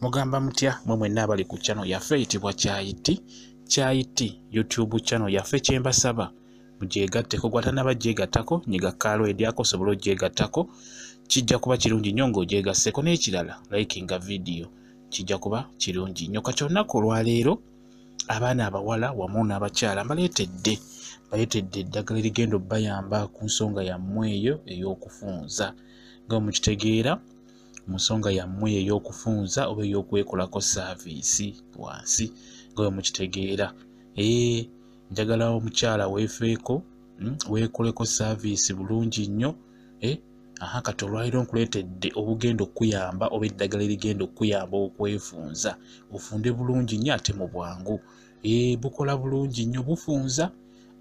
Mugamba mutya mwe mwenna abali ku channel yaffe eyitibwa Kyayi Tea, Kyayi YouTube channel yaffe. Kyembasaba mugyegatteko, gw'atannaba gyegattako nyiga kaalo edyako osobole ogyegattako, kijja kuba kirungi nnyo ng'ogyegasseko. N'ekirala, likinga video, kijja kuba kirungi nnyo. Kati olunaku olwaleero, abaana abawala wamu n'abakyala, mbaleetedde eddagala erigenda obbayamba ku nsonga yammwe eyo ey'okufunza, nga mukitegeera, mu nsonga yammwe ey'okufunza oba ey'okwekolako service wansi, nga bwe mukitegeera. Ee, njagala omukyala weefeeko, weekoleko service bulungi nnyo. Aha, kati olwaleero nkuleetedde obugenda okukuyamba oba eddagala erigenda okukuyamba okwefunza, ofunde bulungi nnyo ate mu bwangu. Ee, bukola bulungi nnyo, bufunza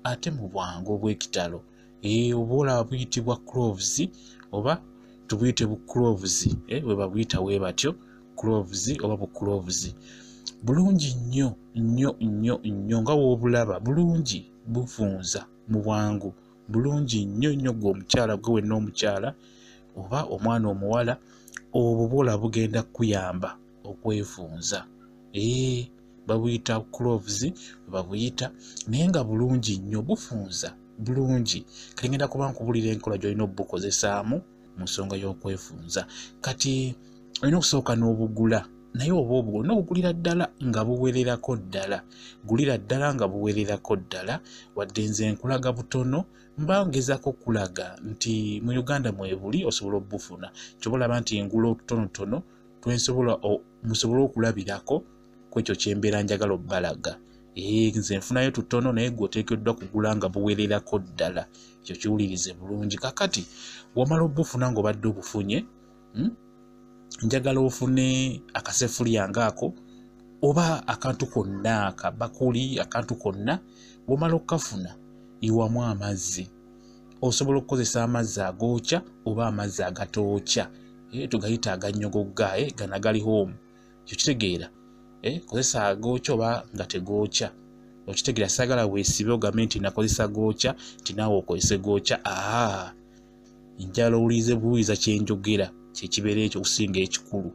ate mu bwangu obw'ekitalo. Ee, oba olaba buyitibwa cloves, oba tubuyite bu cloves, bwe babuyita bwe batyo, cloves oba bu cloves. Bulungi nnyo nnyo nnyo nnyo, nga w'obulaba bulungi, bufunza mu bwangu bulungi nnyo nnyo. Gwe omukyala, gwe wenna omukyala oba omwana omuwala, obwo bwolaba bugenda kukuyamba okwefunza. Ee, babuyita cloves, babuyita, naye nga bulungi nnyo, bufunza bulungi. Kati ngenda kuba nkubulira enkola gy'olina obukozesaamu mu nsonga y'okwefunza. Kati olina okusooka n'obugula, naye oba obugula olina okugulira ddala nga buwererako ddala, gulira ddala nga buwererako ddala. Wadde nze nkulaga butono, mba ngezaako okulaga nti mu Uganda mwebuli, osobola obufuna. Kyoba olaba nti ngula otutonotono twensobola musobole okulabirako ku ekyo kyembeera njagala obbalaga. Ee, nze nfunayo tutono, naye gwe oteekeddwa kugula nga buwererako ddala. Ekyo kiwulirize bulungi. Kakati bw'omala obufuna ng'obadde obufunye, Njagala ofune akasefuliya ngaako oba akantu konna, akabakuli, akantu konna. Bw'omala okukafuna, yiwamu amazzi. Osobola okukozesa amazzi agookya oba amazzi agatookya, tugayita agannyogoga, gano agali home. Ekyo kitegeera, kozesa agookya oba nga tegookya, okitegeera? Saagala weesibe ogambe nti nakozesa gookya, nti naawe okozese gookya. Aa, njagala owulirize buwuliza kyenjogera, kyekibeera ekyo okusinga ekikulu.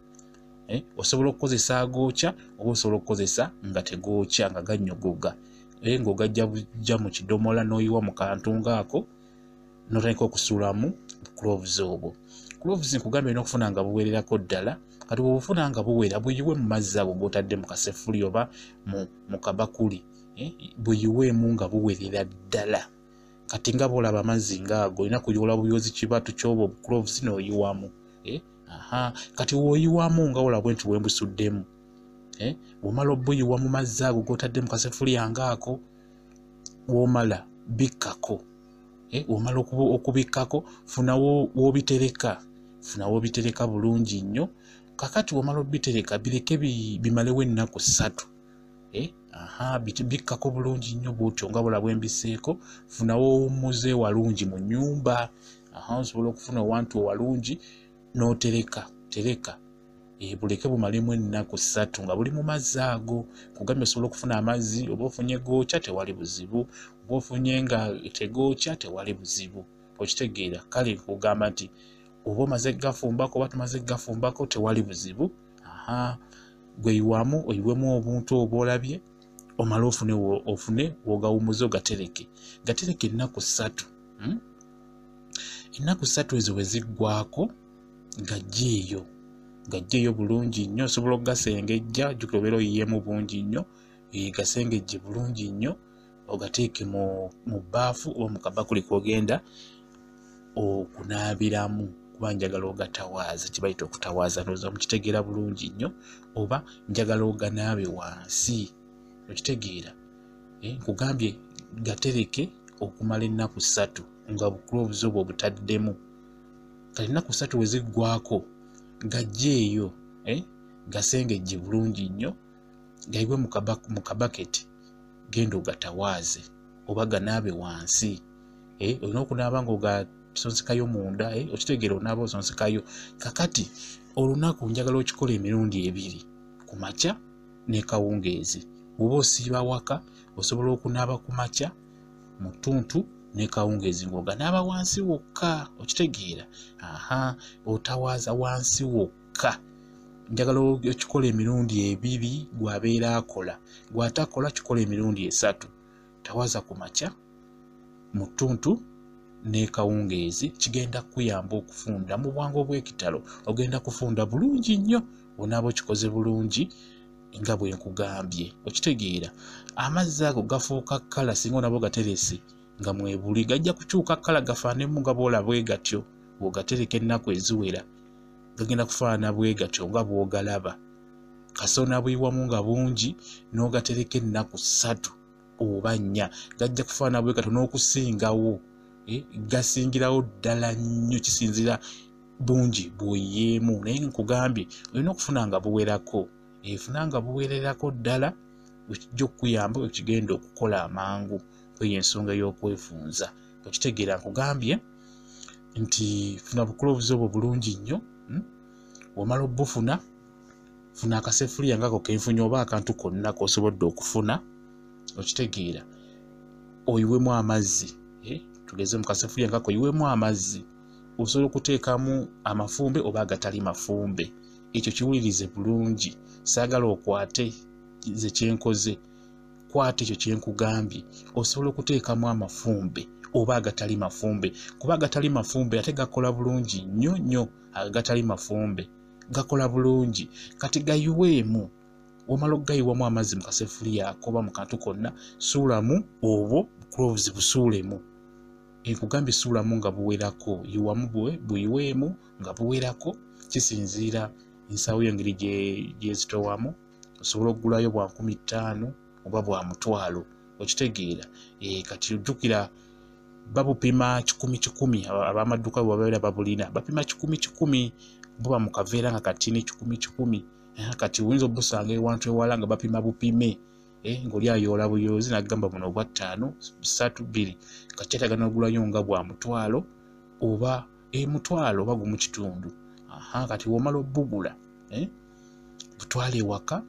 Osobola okukozesa agookya oba osobola okukozesa nga tegookya, nga gannyogoga, ng'ogajja bujja mu kidomola n'oyiwa mu kantu ngaako, n'otandika okusuulamu cloves obwo. Cloves nkugambye olina okufuna nga buwererako ddala. Kati bw'obufuna nga buwera, buyiwe mu mazzi ago g'otadde mu kasefuli oba mu kabakuli, buyiweemu nga buwerera ddala. Kati nga bw'olaba amazzi ngaago, olina kuyoola buyozi kibatu ky'obwo cloves n'oyiwamu. Aha, kati w'oyiwamu nga olaba bwe nti bwe mbusuddemu, bw'omala obuyiwa mu mazzi ago g'otadde mu kasefuliya ngaako, w'omala bikkako. W'omala okubikkako, funa w'obitereka, funa w'obitereka bulungi nnyo. Kakati w'omala obitereka, bireke bimalewo ennaku 3. Aha, bikkako bulungi nnyo bw'otyo nga bw'olaba bwe mbiseeko. Funa w'owummuza ewalungi mu nnyumba. Aha, osobola okufuna owantu ewalungi n'otereka, tereka, buleke bumalemu ennaku 3 nga buli mu mazzi ago. Kugambye osobola okufuna amazzi, oba ofunye gookya tewali buzibu, oba ofunye nga tegookya tewali buzibu, okitegeera? Kale nkugamba nti oba omaze gafumbako oba tomaze gafumbako, tewali buzibu. Aha, gwe yiwamu, oyiwemu obuntu obwo olabye, omale ofune w'ogawummuza, ogatereke, gatereke ennaku 3, Ennaku 3 ezo bwe ziggwaako, gajjeeyo, gajjeeyo bulungi nnyo. Osobola okugasengejja, jjukira obeera oyiyeemu bungi nnyo. Gasengejje bulungi nnyo, ogateeke mu bbaafu oba mu kabakuli k'ogenda okunaabiramu, kuba njagala ogatawaaze. Kye bayita okutawaaza ndowooza mukitegeera bulungi nnyo, oba njagala oganaabe wansi, okitegeera? Nkugambye gatereke okumala ennaku 3 nga bu cloves obwo obutaddemu. Kati ennaku 3 bwe ziggwaako, gajjeeyo, gasengejje bulungi nnyo, gayiwe mu kabaketi, genda ogatawaaze oba ganaabe wansi. Olina okunaaba ng'ogasonsekayo munda, okitegeera? Onaaba osonsekayo. Kakati olunaku njagala okikola emirundi ebiri, ku makya ne kawungeezi. Bw'oba osiiba waka, osobola okunaaba ku makya mu ttuntu ne kawungeezi ng'oganaaba wansi wokka, okitegeera? Aha, otawaaza wansi wokka. Njagala okikola emirundi 2 gwabeera akola, gwatakola kikola emirundi 3. Tawaza ku makya, mu ttuntu n'ekawungeezi. Kigenda kukuyamba okufunda mu bwangu obw'ekitalo. Ogenda kufunda bulungi nnyo onaaba okikoze bulungi nga bwe nkugambye. Okitegeera, amazzi ago gafuuka kkala singa onaaba ogaterese nga mwebuli, gajja kukyuka kkala gafaanemu nga bw'olaba bwe gatyo. Bw'ogatereka ennaku eziwera gagenda kufaanana bwe gatyo nga bw'ogalaba. Kasita onaabuyiwamu nga bungi n'ogatereka ennaku 3 oba 4, gajja kufaanana bwe gatyo n'okusingawo. Gasingirawo ddala nnyo, kisinziira bungi bw'oyiyeemu. Naye nkugambye olina okufuna nga buwerako, efuna nga buwererako ddala, wekijja okukuyamba wekigenda okukola amangu. Eyo ensonga y'okwefunza. Okitegeera, nkugambye nti funa bukulovuzi obwo bulungi nnyo. Bw'omala obufuna, funa akasefuliya ngako kenfunye oba akantu konna k'osobodde okufuna. Okitegeera, oyiwemu amazzi. Tugeze mu kasefuliya ngako oyiwemu amazzi, osobola okuteekamu amafumbe oba agatali mafumbe. Ekyo kiwulirize bulungi, saagala okwate nze kyenkoze, kwata ekyo kyenkugambye. Osobola okuteekamu amafumbe oba agatali mafumbe, kuba agatali mafumbe ate gakola bulungi nnyo nnyo. Agatali mafumbe gakola bulungi. Kati gayiweemu, omala okugayiwamu amazzi mu kasefuliya ako oba mu kantu konna, suulamu obwo cloves, busuulemu. Nkugambye suulamu nga buwerako, yiwamu buyiweemu nga buwerako, kisinziira ensawo yo engeri gyezitowamu. Osobola okugulayo bwa 5,000 oba bwa 500. Okitegeera. Kati ojjukira babupima 100 100, ab'amadduuka bwe babeera babulina bapima 100 100, buba mu kaveera nga katini 100 100. Kati oyinza obusanga ewantu ewala nga bapima bupime, ng'oli ayoola buyoozi n'agamba buno obwa 5 3 2. Kati kyetaaga n'ogulayo nga bwa 500 oba 500 oba 1.5. Kati bw'omala obbugula, butwale ewaka,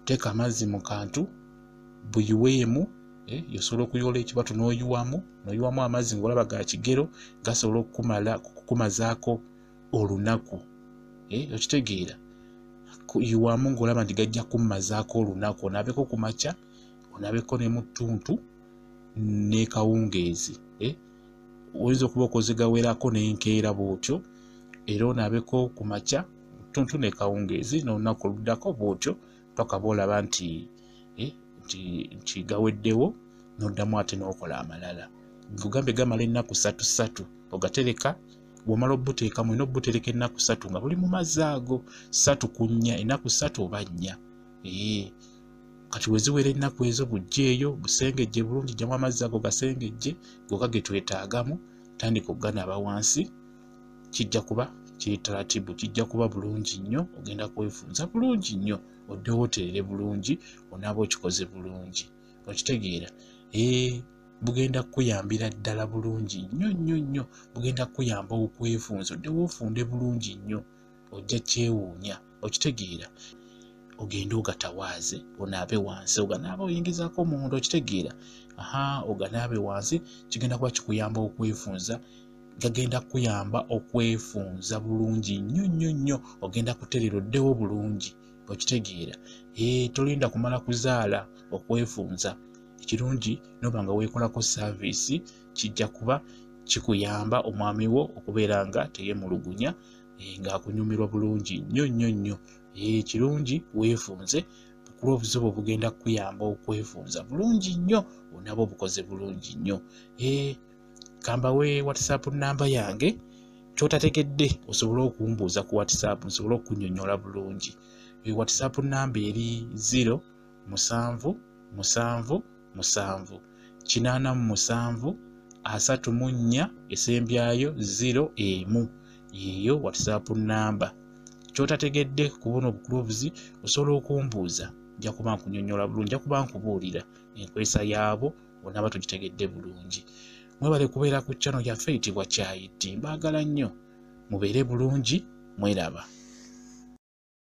teeka amazzi mu kantu, buyiweemu. Osobola okuyoola ekibatu n'oyiwamu amazzi ng'olaba ga kigero, gasobola okukumazaako olunaku. Okitegeera, yiwamu ng'olaba nti gajja kummazaako olunaku. Onaabeko ku makya, onaabeko ne mu ttuntu n'ekawungeezi. Oyinza okuba okoze gawerako n'enkeera bw'otyo, era onaabeko ku makya, ttuntu n'ekawungeezi, n'olunaku oluddako bw'otyo, paka bw'olaba nti gaweddewo, n'oddamu ate n'okola amalala. Nkugambye gamala ennaku 3 3 ogatereka. Bw'omala obuteekamu, olina obutereka ennaku 3 nga buli mu mazzi ago, 3 ku 4, ennaku 3 oba 4. Kati we ziwera ennaku ezo, buggyeeyo busengejje bulungi, ggyamu amazzi ago gasengejje gokka ge twetaagamu, tandika okuganaaba wansi. Kijja kuba kiri taratibu, kijja kuba bulungi nnyo, ogenda kwefunza bulungi nnyo, oddewo oterere bulungi, onaaba okikoze bulungi. Okitegeera, bugenda kukuyambira ddala bulungi nnyo nnyo nnyo, bugenda kukuyamba okwefunza, oddewo ofunde bulungi nnyo, ojja kyewuunya. Okitegeera, ogende ogatawaaze, onaabe wansi, oganaaba oyingizaako munda. Okitegeera, oganaabe wansi, kigenda kuba kikuyamba okwefunza, gagenda kukuyamba okwefunza bulungi nnyo nnyo nnyo, ogenda kuterera oddewo bulungi. Okitegeera, tolinda kumala kuzaala okwefunza. Ekirungi noba nga weekolako saaviisi, kijja kuba kikuyamba omwami wo okubeera nga teyeemulugunya, ng'akunyumirwa bulungi nnyo nnyo nnyo. Ekirungi weefunze, bukulovuzi obwo bugenda kukuyamba okwefunza bulungi nnyo, onaaba obukoze bulungi nnyo. Kambawe WhatsApp namba yange, ky'otategedde osobole okumbuuza ku WhatsApp, nsobole okunnyonnyola bulungi. WhatsApp namba eri 0 7 7 7 87 34 esembyayo 0 1. Yeeyo WhatsApp namba. Ky'otategedde ku buno obukulovuzi osobola okumbuuza, nja kuba nkunyonnyola bulungi, nja kuba nkubuulira enkozesa yaabwo onaaba togitegedde bulungi. Mwebale kubeera ku channel yaffe eyitibwa Kyayi Tea. Mbaagala nnyo, mubeere bulungi, mweraba.